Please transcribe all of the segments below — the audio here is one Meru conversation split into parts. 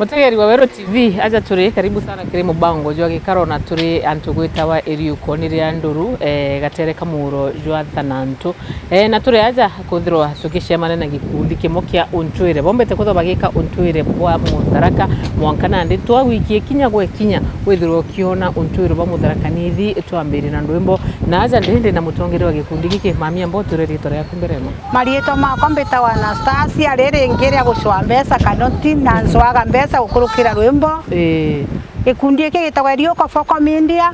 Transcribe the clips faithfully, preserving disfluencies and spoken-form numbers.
Mutegeri wa Weru T V, aja turi karibu sana kiri mubango jwa gikaro, na turi antu gwitawa iriukoni ria Nduru, eh, gatere ka muuro jwa Thanantu. Eh, na turi aja kwithirwa tukicemania na gikundi kimwe kia untwire. Bombete kwithirwa bagika untwire bwa Mutharaka, mwanka nandi twa wiki ikinya gwe kinya, withirwa ukiona untwire bwa Mutharaka Nithi. Twambirie na ndwimbo, na aja ndindi na mutongeria wa gikundi giki, mami, amba uture riitwa riaku mbere ma. Mariitwa makwa mbitawa Anastasia, riri ringi ria gucwa mbeca Kanoti, na ncwaga mbeca gukurukira rwimbo. Ii. Gikundi giki gitagwa Eriuko Focal Media,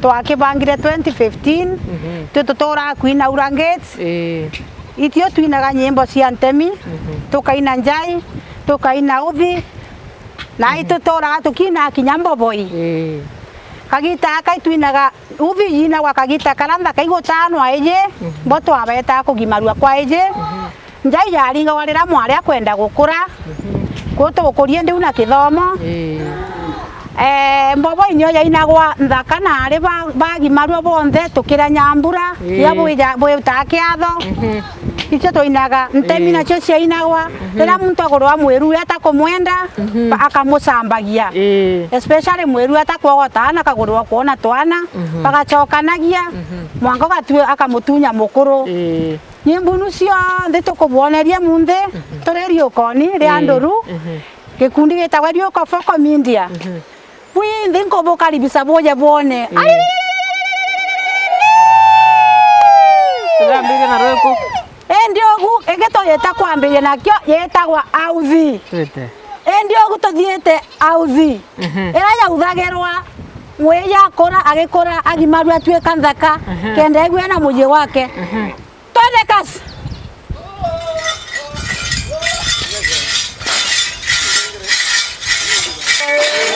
twakibangire twenty fifteen, mhm, twi tuturaa Queen Aura Gates. Ii. Itio twinaga nyimbo cia ntemi, mhm, tukaina njai, tukaina uthi, na, mhm, ituturaga tukina kinya mboboi. Ii. Kagita gaka itwinaga uthi yinagwa kagita karia nthaka igutanwa iji, mhm, bo twabeta kugimarua kwa iji. Mhm. Njai yaringagwa riria mwari akwenda gukura, mhm, kuu tugukurie ndiu na kithomo. Ii. Eh, mboboi nio yainagwa nthaka na ari ba-, bagimarua bonthe tukira nyambura, ii, ria bwija-, bwitaa kiatho. Mhm. Icio twainaga, ntemi, ii, nacio ciainagwa. Mhm. Riria muntu agurwa mwiru atakumwenda, mhm, ba-, akamucambagia. Ii. Especially mwiru atakwogota ana, akagurwa kwona twana, mhm, bagacokanagia, mhm, mwanka ugatue-, akamutunya mukuru. Ii. Nyimbo inu cionthe tukubwoneria munthi, mhm, turi riukoni ria, ii, Nduru, mhm, gikundi gitagwa Eriuko Focal Media. Mhm. Bwinthe nkubukaribisa buje bwone. Ii. Ai! Turambirie na rwiku. Indi ugu, ingi tugita kwambiria nakio, yitagwa authi. Twite. Indi ugu tuthiite authi. Mhm. Iria yauthagirwa, mwiji akura, agikura, agimarua atuika nthaka, mhm, kenda egwia na mucii wake. Mhm. Twende kasi.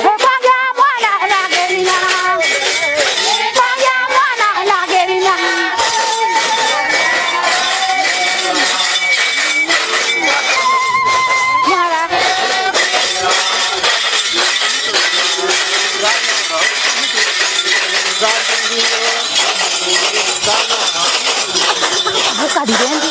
Mwangia mwana na ngerina. Mwangia mwana na ngerina. Mwana. Bukarire ndi.